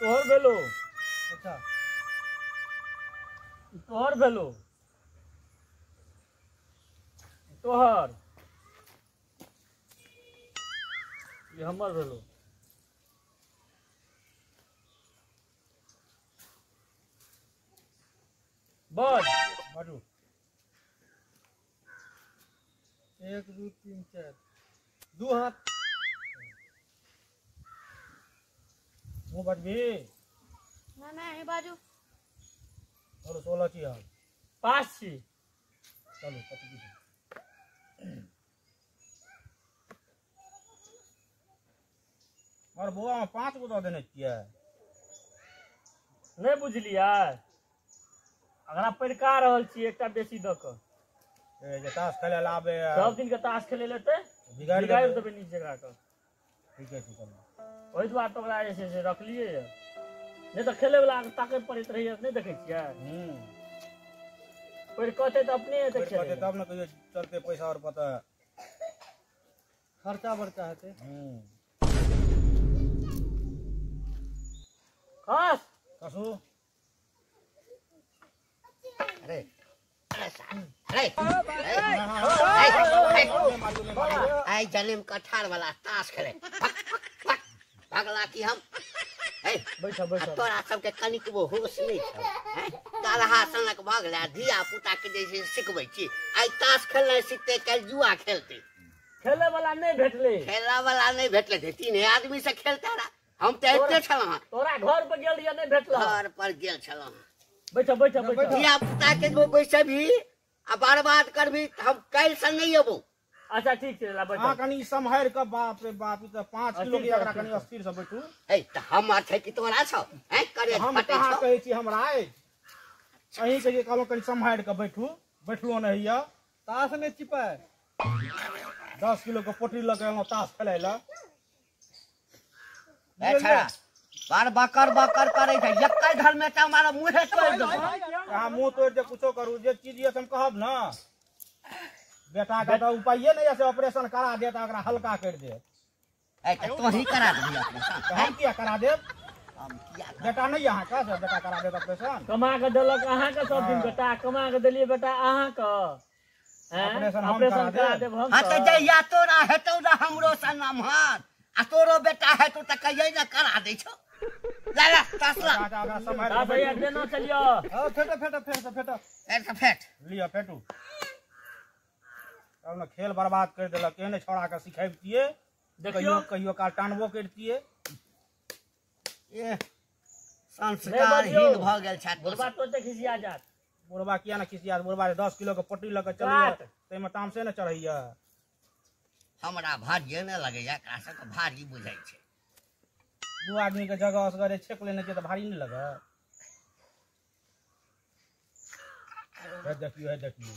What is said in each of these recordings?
तोहर भेलो। अच्छा तोहर भेलो, तोहर, ई हमर भेलो। बस बाजू। 1 2 3 4 2 हाथ। मुँह बजबी ना ना ही बाजू। चलो 16 छी हाल 5 छी। चलो 25। और बौआ 5 गो दऽ देने छियै। नहि बुझलियै, अगरा परिका रहल छी एकटा बेसी दऽ कऽ। ए जे ताश खेले ला आबे सब दिन के ताश खेले लेते बिगाड़ देबै नीक जगह के। ठीक है चलो ओहि दुआरे तऽ ओकरा जे छै से रखलियै यऽ, नहि तऽ खेले वाला ताकत पड़ैत रहैया, नहि देखै छियै? पढ़ि कहतै तऽ अपने एतै खेलै, तब ने कहियो चलते पैसा और पता खर्चा बर्चा हेतै। खस कसू। अरे अरे आई जनेम कठार वाला ताश खेले भगला की हम। बैठ बैठ, तोरा सबके कनिकबो होश नहीं छौ। काल्हा सनक भऽ गेलै, धिया पुता के जे छै सिखबै छी। आइ ताश खेलनाइ सिखतै, काल्हि जुआ खेलतै। खेले वाला नहीं भेटलै, खेला वाला नहीं भेटलै। 3 आदमी से खेलता रहा, हम तऽ अबिते छलहुँ। तोरा घर पर गेल रहियै, नहीं भेटल? घर पर गेल छलहुँ। बैठ बैठ बैठ, धिया पुता के बैसबही आ बर्बाद करबही, हम काल्हि से नहीं अबौ। अच्छा ठीक छै, ला बैठ। हां कनी सम्हारि के, बाप रे बाप, ई त 5 किलो के एकरा कनी स्थिर से बैठू। ए त हमर छै कि तोरा छौ? हैं करे हम कहां कहै छी हमरा अहीं के जे कहलौं कनी सम्हारि के बैठू, बैठलो नै होइया। ताश नै चिपाय। 10 किलो के पोटरी लऽ के एलौं ताश खेलै लए। ए छड़ा बार बकर बकर करै छै, एकै घर में त मारा मुंहे तोड़ देबौ। अहाँ मुंह तोड़ दे, कुछो करू, जे चीज ये हम कहब ना। बेटा के तऽ उपाये नहीं है, से ऑपरेशन करा देत, ओकरा हल्का कर देत। ए त तोही करा देबही ऑपरेशन? हम किया करा देब? हम किया? बेटा नहीं अहाँ का, से बेटा करा देत ऑपरेशन। कमा के देलक अहाँ के सब दिन बेटा, कमा के देलियै बेटा अहाँ के। ऑपरेशन करा देब हम। हां त जहिया तोरा हेतौ ना हमरो सन नमहर आ तोरो बेटा हेतौ त कहियै ना करा दै छौ। ला ला ताश ला। ला भैया देना चलियो। हां फेटो फेटो फेर से फेटो, फेर से फेट लिअ फेटू। तब ने खेल बर्बाद कर देलक। केहने छौड़ा के सिखेबतियै, देखियो कहियो काल टानबो करतियै। ए संस्कारहीन भऽ गेल छै बुढ़बा। तो ते खिसिया जात बुढ़बा, किया ना खिसिया? बुढ़बा 10 किलो के पट्टी लऽ के चलैया, ताहिमे तामसे ने चढ़ैया। हमरा भारिये ने लगैया, एकरा सबके भारी बुझै छै। 2 आदमी के जगह असगरे छेक लेने छै तऽ भारी नहि लगत? हे देखियो, हे देखियो,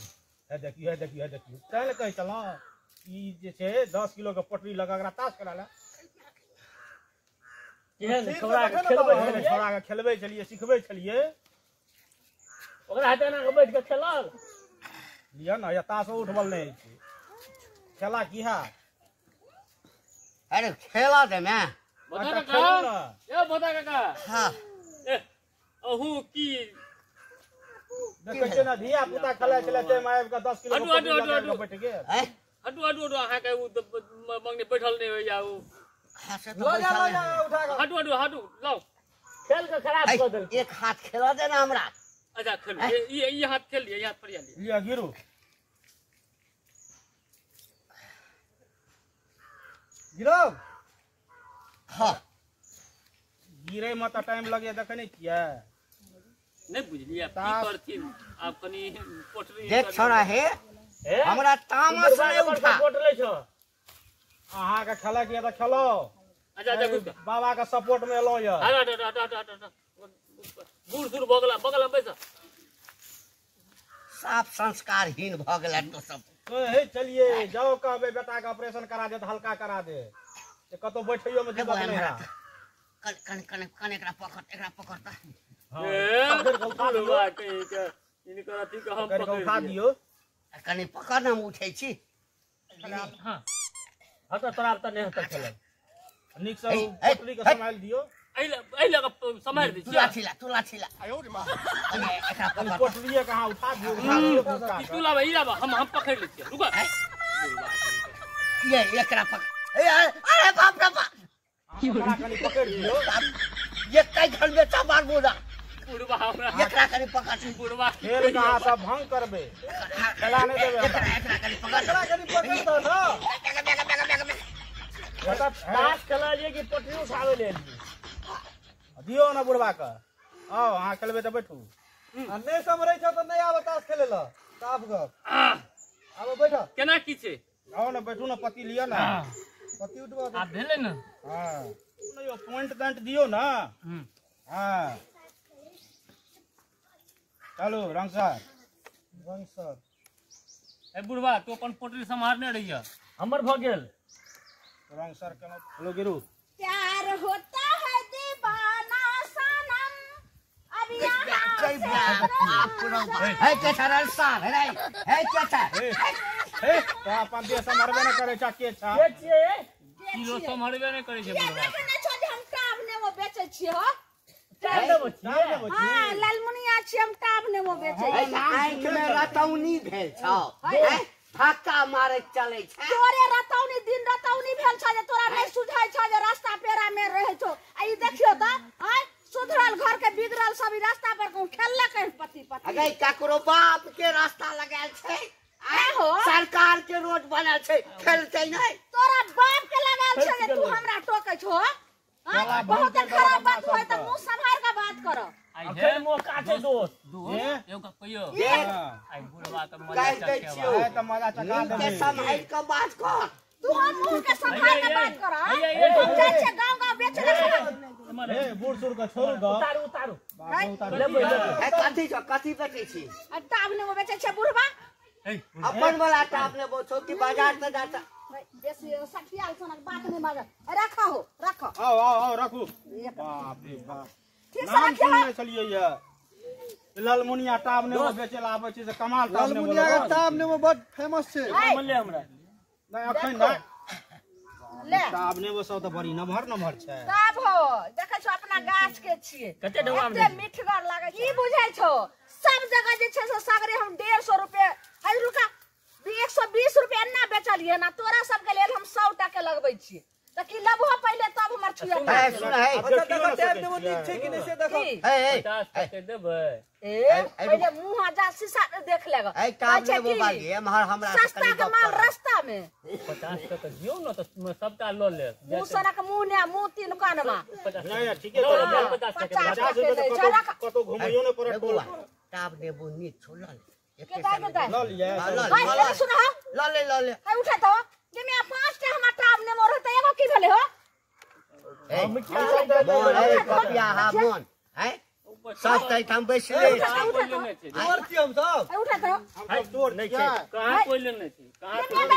हे देखियो, हे देखियो, हे देखियो। तैं ने कहै छलहुँ ई जे छै 10 किलो के पटरी लगा एकरा ताश खेला ला। केहन छौड़ा के खेलबै छलियै, छौड़ा के खेलबै छलियै, सिखबै छलियै, ओकरा हेतै एना के बैठ के खेलल। लिअ ने, या ताशो उठबल नहि होइ छै। खेला की है? अरे खेला दे मैं। बता काका, ए बता काका। हां ए अहू की देखै छियै ना, धिया पुता खेलै छलै ताहिमे आबि कऽ 10 किलो हटू हटू हटू बैठ गेल। हटू हटू हटू, अहाँके ओ मंगनी बैठल नहि होइया ओ। हां से ल जा ल जा उठा के। हटू हटू हटू, लाउ खेल के खराब कऽ देलकै। एक हाथ खेला दे ना हमरा। अच्छा खेलू, ई हाथ खेल लिअ, ई हाथ फरिया लिअ। लिअ गिरू। गिरो। हां गिरे में तऽ टाइम लगैया, देखै नहि छियै? नहीं बुझलियै की करथिन आब, कनी पोटरी देख छोड़ा हे, हमरा तामस नहीं उठा। पोटले छौ अहाँ के खेलै के तऽ खेलो। अच्छा अच्छा, बाबा के सपोर्ट में एलौ य। हट हट हट हट हट, बूढ़ सूढ़ भऽ गेला, बगल में बैस। साफ संस्कारहीन भऽ गेला तो सब। हे चलिए जाओ, कहबै बेटा के ऑपरेशन करा दे तऽ हल्का करा दे, से कतौ बैठैयो में दिक्कत नहि है। कन कन कन कन एकरा पकड़, एकरा पकड़ त। ए बुढ़बा कहीं के इनकर अथी के हम पकड़ उठा दियौ। कनी पकड़ ना, हम उठै छी। हां हँ तऽ तोरा तऽ नहि हेतौ खेलल। नीक से पटरी के सम्हालि दियौ। एहि लग सम्हारि दै छियै। तू लाठी ला। एकरा पकड़। पोटरिये कहाँ उठा दियौ। तू लाबा ई लाबा, हम पकड़ लै छियै, रुक। ये एकरा पकड़। अरे बाप रे बाप, हमरा कनी पकड़ दियौ। एकै घर में चबार बोला। बुढ़वा हमरा एकरा कनी पकड़। बुढ़वा खेल कहाँ सब भंग करबे, खेला नहीं देबे। एकरा कनी पकड़, एकरा कनी पकड़ त ना। ताश खेला लिए कि पटरी उठावे ले लिए? दियौ ना बुढ़वा के। आओ अहाँ खेलबै तऽ बैठू। आ नहि सम्हरै छौ तऽ नहि आब ताश खेले ल। साफ गप। आब बैठ। केना की छै? आओ ना बैठू ना, पति लिअ ना। पति उठबा। आब भेलै ने। हाँ यौ पॉइंट तॉइंट दियौ ना। हाँ चलू रंग सर। रंग सर। ए बुढ़वा तू अपन पोटरी सम्हारने रहिय। हमर भ गेल। रंग सर केना हेलो गिरू। प्यार होता है दीवाना सनम, अब यहाँ है के छा सर है है के छा हे तो अपन देह सम्हारबे न करै छा के छा के छियै? किलो सम्हारबे नै करै छै बुढ़वा। देखे नै छो जे हम टाब नेबो बेचै छियै हो। टाब नेबो छियै? हां लालमुनिया छियै, हम टाब नेबो बेचै छियै। आँखि में रतौनी भेल छौ, धक्का मारे चलै छै। तोरे रतौनी दिन रतौनी भेल छौ जे तोरा नहि सुझाइ छौ जे रास्ता पेरा में रहै छौ। आ ई देखियौ त आय सुधरल घर के बिगड़ल सब ई रास्ता पर कहूं खेललक पति पति। अगे ककरो बाप के रास्ता लगायल छै, आय हो सरकार के रोड बनल छै, खेलतै नहि। तोरा बाप के लगायल छै जे तू हमरा टोकै छौ। बहुत खराब बात होय त मुंह सम्हार के बात कर। अखन मौका छै दोस्त। एगो कहियो आई बुढ़वा के मजा चखेबा। है त मजा चखा देबै। के सम्हार के बात कर। तू हम मुंह के सम्हार के बात कर। हम जाइ छै गांव गांव बेचे ले। ए बूढ़ सूढ़ के छोड़ू गप। उतारू उतारू। लेबै है कथी छ कथी बेचै छी? आ टाब नेबो बेचै छै बुढ़वा। अपन वाला टाब नेबो छौ कि बाजार से जाता? बेसी सठियाल सनक बात नहि बाजल। रखा हो रखो। आओ आओ आओ रखू। बाप रे बाप, ठीक से नाम रखियो। सुनने छलियै ये लालमुनिया टाब नेबो बेचे ला आबै छै से कमाल टाब नेबो। लालमुनिया के टाब नेबो बड फेमस छै। मिलले हमरा नहि अखन नहि। ले टाब नेबो सब तऽ बड़ी नमहर नमहर छै। टाब हो देखै छौ अपना गाछ के छियै, कते डबा में एते मीठगर लागै छै। ई बुझै छौ सब जगह जे छै से सगरे हम 150 रुपए है रुका 120 रुपए एना बेचलियै ना, तोरा सबके लेल हम 100 टके लगबै छियै। त की लेबहो पहिले तब हमर छुआ। है सुन है अच्छा देखो टाब नेबो नीक छै कि नहि से देखो। है है 50 टके देबै। ए पहिले मुंह जा शीशा देख लेगा। है टाब नेबो बाली एमहर हमरा सस्ता के माल रास्ता में 50 टके दियौ न त सबटा ल लेब। मुंह सनक मुंह ने मुंह तीन कानमा। नहि ठीके कहलियै। 50 टके 50 रुपए त कतौ घुमैयो नहि पड़त। टोल टाब नेबो नीक छौ ल ले। के दाय के दाय ल लिअ ल सुन हो ल ले ल ले। है उठा तो जे में 5 टा हमरा टाब नेबो रहतै एगो की भेलै हो? मोन है कपिया हा मोन है सब त एठाम बैसले। चोर छी हम सब। है उठा तो हम सब चोर नहि छै। कहाँ कोइ लेने छै? कहाँ कोइ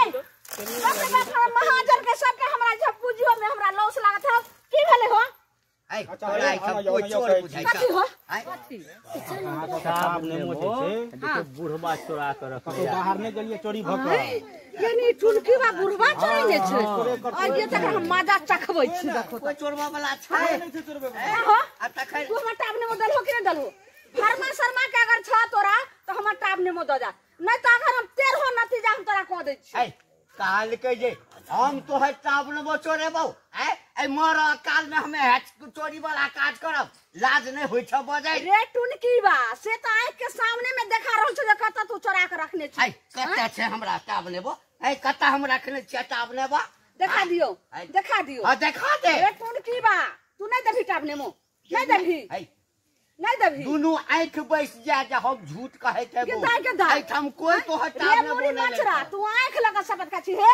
महाजन के सबके हमरा जब पूजियो में हमरा लॉस लागत हो। की भेलै हो? है तोरा एठाम कोइ चोर बुझाइ कथी छै? हो? है टाब नेबो जे छै देखियौ बुढ़वा चोरा के रखले। कतौ बाहर नहि गेलियै चोरी भऽ के। यानी चुनकी बा बुढ़वा चोरेने छै। आ ये तक हम मजा चखबै छी। देखो कोइ चोरबा वाला छै नहि छै चोरबे। हो आ तखन तू हमर टाब नेबो देलहो कि नहि देलहो? फरमा शर्मा के अगर छ तोरा त हमर टाब नेबो द जा, नहि त अगर हम तेरहो नतीजा हम तोरा कह दै छी। है कहलकै जे हम तोहर टाब नेबो चोरेबौ। है ए मर काल में हमे चोरी वाला काज करब, लाज नहि होइ छ बजै। रे टुनकी बा से त आँख के सामने में देखा रहल छौ जे कत तू चोरा के रखने छी। है कत छै हमरा टाब नेबो? है कत हम रखने छियै टाब नेबो? देखा दियौ देखा दियौ। हां देखा दे। रे टुनकी बा तू नहि देबही टाब नेबो? नहि देबही? है नहीं देबही? दुनू आँख बैस जा जे हम झूठ कहै हेबो। एहिठाम कोइ तोहर टाब नेबो रे मुरी मछरा तू आँख लगा शपथ खा छी हे।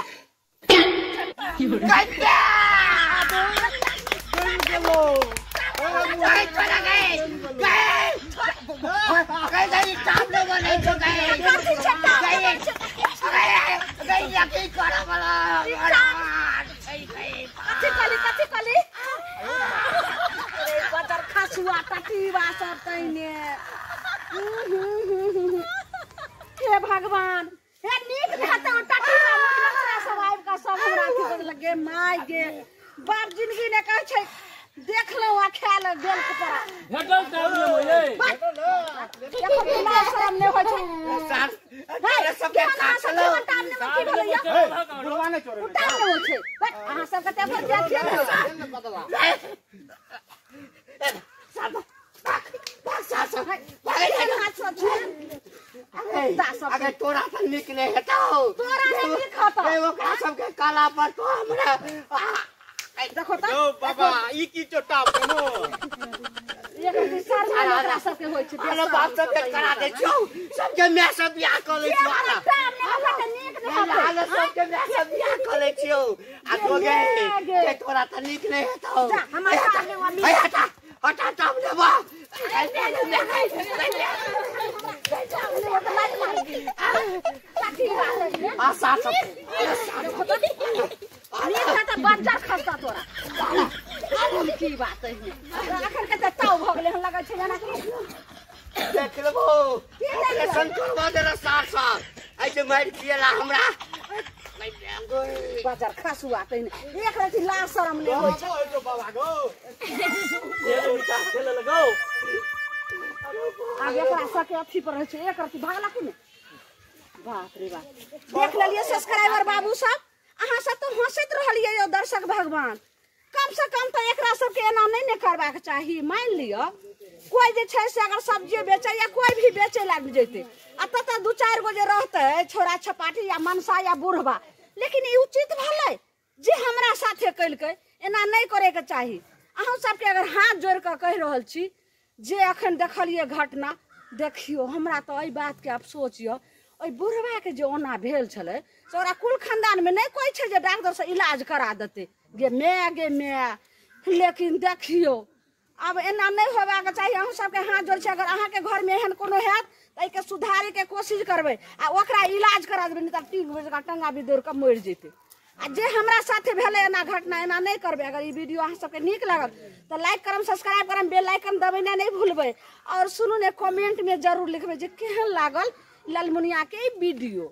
कथी कहली? अरे बदर खसुआ टटीवा सब तैने। हे भगवान, हे नीक रहत टटीवा मछरा सब आबि कऽ सब हमरा अथी कर लगे। My गे बाप जिंदगी ने कहै छै देखलहुँ आ खायल गेल कपड़ा भेटल टाब लेबो ये देखो बिना शरम नहि होइ छै सार तोरा सबके काटलो टाब लेबो की भेलैया बुढ़वा नहि चोरेने टाब लेबो छै बट अहाँ सबके तऽ एकर देखिए ने बदला सार भाग भाग सार सब भागे हाथ सँ छू अरे तोरा तऽ नीक नहि हेतौ तोरा नहि नीक हेतौ ए ओकरा सबके काला पर तो हमरा देखो त यौ बाबा ई की चोटा कोनो एक सर ओकरा सबके होइ छै अरे बाप सबके करा दे छौ सबके my सब बियाह कऽ लै छियौ नीक नहि आला सबके my सब बियाह कऽ लै छियौ आ गोगे के तोरा तऽ नीक नहि हेतौ हटा हटा टाब लेबा आ सार सब बज्जर खसता तोरा की बात है अखन के ताव भऽ गेलै हन लगै छै जेना देख लेबो ऑपरेशन करवा देला सार सार ऐ जे मारि पियला हमरा बज्जर खसुआ तैने एक रति लाज शरम नहि होइ छै बाबा गो खेले लगो आब एकरा सबके अथी पर रहै छै एक रति भागला कि नहि बाप रे बाप देख लेलियै सब्सक्राइबर बाबू सब अहाँ सब तऽ हँसैत रहलियै यौ दर्शक भगवान कम से कम तऽ एकरा सबके एना नहि ने करबाक चाही मानि लिअ कोइ जे छै से अगर सब्जी बेचै या कोइ भी बेचै लए जेतै आ ततऽ दू चारि गो जे रहतै छोड़ा छपाटी या मनसा या बुढ़बा लेकिन ई उचित भेलै जे हमरा साथे केलकै एना नहि करैके चाही अहूँ सबके अगर हाथ जोड़ि कऽ कहि रहल छी जे अखन देखलियै घटना देखियौ हमरा तऽ एहि बातके अफसोस यऽ ओहि बुढ़बाके जे ओना भेल छलै से ओकरा कुल खानदानमे नहि कोइ छै जे डॉक्टरसँ इलाज करा देतै गे my गे my लेकिन देखियौ आब एना नहि होबाक चाही अहूँ सबके हाथ जोड़ छै अगर अहाँके घरमे एहन कोनो हैत तऽ एहिके सुधारैके कोशिश करबै आ ओकरा इलाज करा देबै नहि तऽ 3 बजे टंगा भी दौड़ कऽ मरि जेतै आ जे हमरा साथे भेलै एना घटना एना नहि करबै अगर ई वीडियो अहाँ सबके नीक लागल तऽ लाइक करम सब्सक्राइब करम बेल आइकन दबेनाइ नहि भूलबै और सुनू ने कमेंटमे जरूर लिखबै जे केहन लागल ललमुनिया के ई वीडियो।